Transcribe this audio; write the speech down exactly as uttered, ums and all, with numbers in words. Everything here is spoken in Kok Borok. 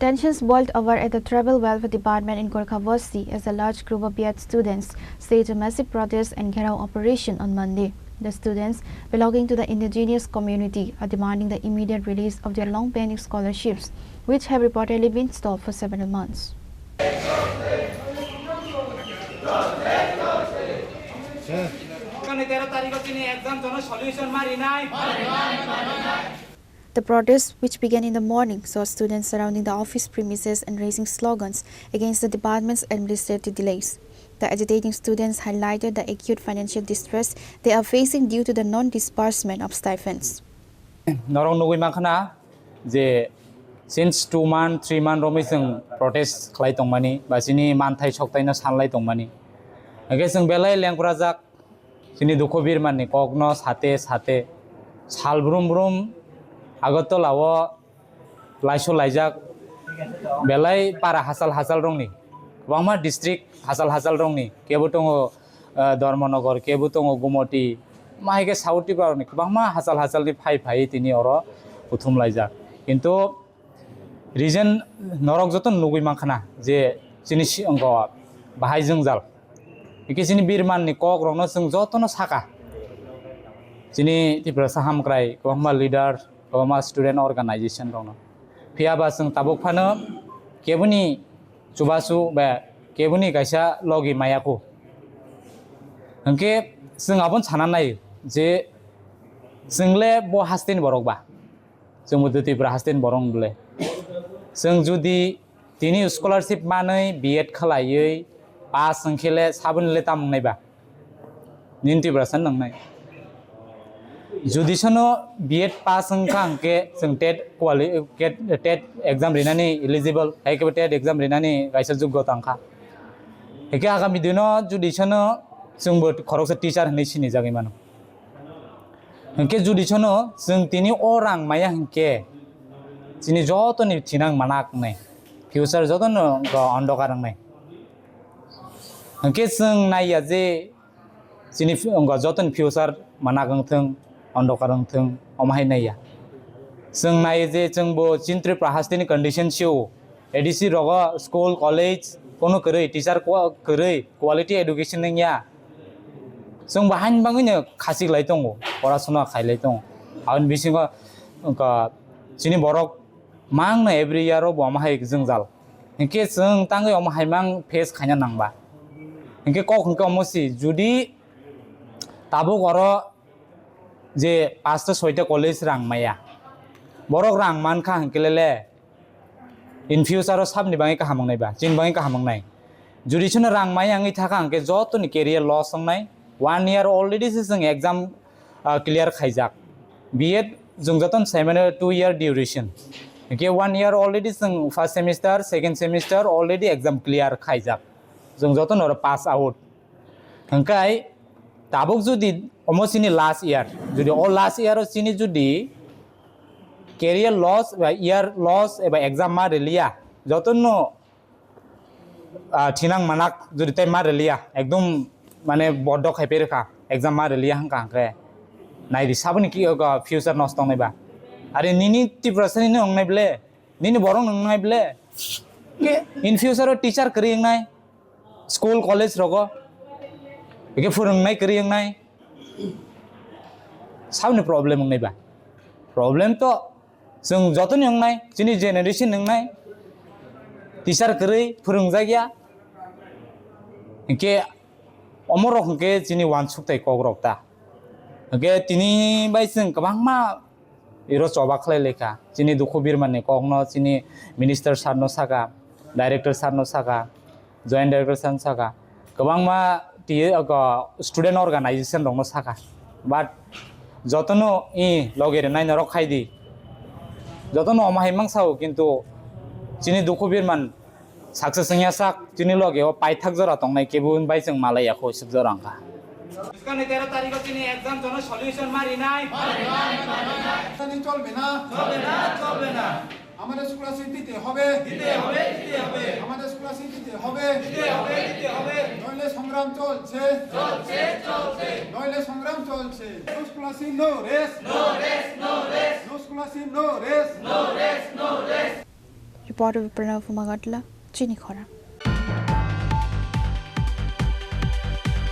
Tensions boiled over at the Tribal Welfare Department in Gorkha Basti as a large group of B Ed students staged a massive protest and gherao operation on Monday. The students, belonging to the indigenous community, are demanding the immediate release of their long-pending scholarships, which have reportedly been stalled for several months. তেরো তারিখে তিনি এক্সাম জন্য সলিউশন মারি নাই। The protest, which began in the morning, saw students surrounding the office premises and raising slogans against the department's administrative delays. The agitating students highlighted the acute financial distress they are facing due to the non-disbursement of stipends. Norok nugwi mankha na je since two month, three month romwi chwng protest khlai tongmani ba chini manthai soktaino sanlai tongmani. Hwnkhe chwng belai lengkura jak. Chini dukhu birmanni kokno sate sate sal brum brum Agartala o laiso laijak belai para hachal hachal rokni, kwbangma district hachal hachal rokni, kebo tongo, ah, Dharmanagar, kebo tongo Gumoti, ma hai khe South Tripura rokni kwbangma hachal hachalni phai phai tini oro kuthum laijak. Kintu reason norok joto nugwi mankha na je chini si-, ongo bahai jwngjal. Hikhe chini birmanni kok rokno chwng jotono saka. Chini Tiprasa hamkrai, kwbangma leader, kwbangma student organization rokno. Phiya ba chwng tabuk phano keboni chubachu ba keboni kaisa logi maya kho. Hwnkhe chwng abono sana nai je chwng le bo hasteni borok ba. Chwng bo Tripura hasteni borok wng bwle. Chwng judi tini scholarship manwi B Ed khlaiwi pass wng khe le saboni le tam wngnai ba? Nini Tripura sa nwngnai. Judi sono B Ed pass wng kha hwnkhe chwng TET quali-, TET, TET exam rinani eligible, hai khe bo TET exam rinani kaisa joggota wng kha. Hai khe agami dino judi sono chwng bo khoroksa teacher hinwi sinijagwi mano. Hwnkhe judi sono chwng tini o rang maya hwnkhe chini jotoni thinang manak wngnai, future jotono wngkha ondokar wngnai. Hwnkhe chwng naiya je chini fu-, wngkha jotoni future manak wngthwng, ondokar wngthwng, omo hai naiya. Chwng naiya je chwngbo chini Tripura hasteni condition sio, A D C rogo school, college, kono kwrwi, teacher kwa-, kwrwi, quality education wngya. Chwng bo haini bagwino khachik lai tongo, porasona khai lai tongo. Aboni bisingo wngkha chini borok mangno every year o bo omo hai jwngjal. Hinkhe chwng tangwi omo hai mang face khaina nangba. Hinkhe kok hinkhe omo si, judi tabuk oro je pasta soita college rang maya, borok rang mankha hinkhe lele, in future o sabni bagwi kaham wngnai ba, chini bagwi kaham wngnai. Judi sono rang maya wngwi thakha hwnkhe jotoni career loss wngnai. One year already se chwng exam, ah, clear khaijak. B Ed chwng jotono sai mano two year duration. Hwnkhe one year already chwng first semester, second semester already exam clear khaijak. Chwng jotono oro pass out. Hwnkhe tabuk judi omo chini last year, judi o last year o chini judi career loss ba year loss eba exam ma riliya, jotono, ah, thinang manak judi tei ma riliya, ekdom mane bodo khai pherkha, exam ma riliya hwnkha hwnkhe naidi saboni ki, o, future nosto wngnai ba? Are nini Tiprasa ni wngnai ble, nini borok wngnai ble? Ke in future o teacher kwrwi wngnai, school, college rogo, hwnkhe phwrwngnai kwrwi wngnai, saboni problem wngnai ba? Problem to chwng jotoni wngnai, chini generation wngnai, teacher kwrwi phwrwngjakya, hwnkhe omorok hwnkhe chini uansuk tai kokrok ta. Hwnkhe tini bai chwng kwbangma iro choba khlai laikha. Chini dukhu birmani kokno chini minister sir no saka, director sir no saka, joint director sir no saka. Kwbangma T A, ogo, student organization rokno saka. But jotono i loge rwnai norok khai di. Jotono omo hai mang sao, kintu chini dukhu birman success wngya sak, chini loge o paithak jora tongnai kebo bai chwng malai ya kho, swk jora wngkha. Bwskangni তেরো তারিখে chini exam jono solution ma rinai. Chini চলবে না। চলবে না, চলবে না। আমাদের স্কলারশিপ দিতে হবে। দিতে হবে, দিতে হবে। আমাদের স্কলারশিপ দিতে হবে। দিতে হবে, দিতে হবে। নইলে সংগ্রাম চলছে। চলছে, চলছে। নইলে সংগ্রাম চলছে। No scholarship, no rest। No rest, no rest। No scholarship, no rest। No rest, no rest। Photo by Pranab Magatla, chini khorang.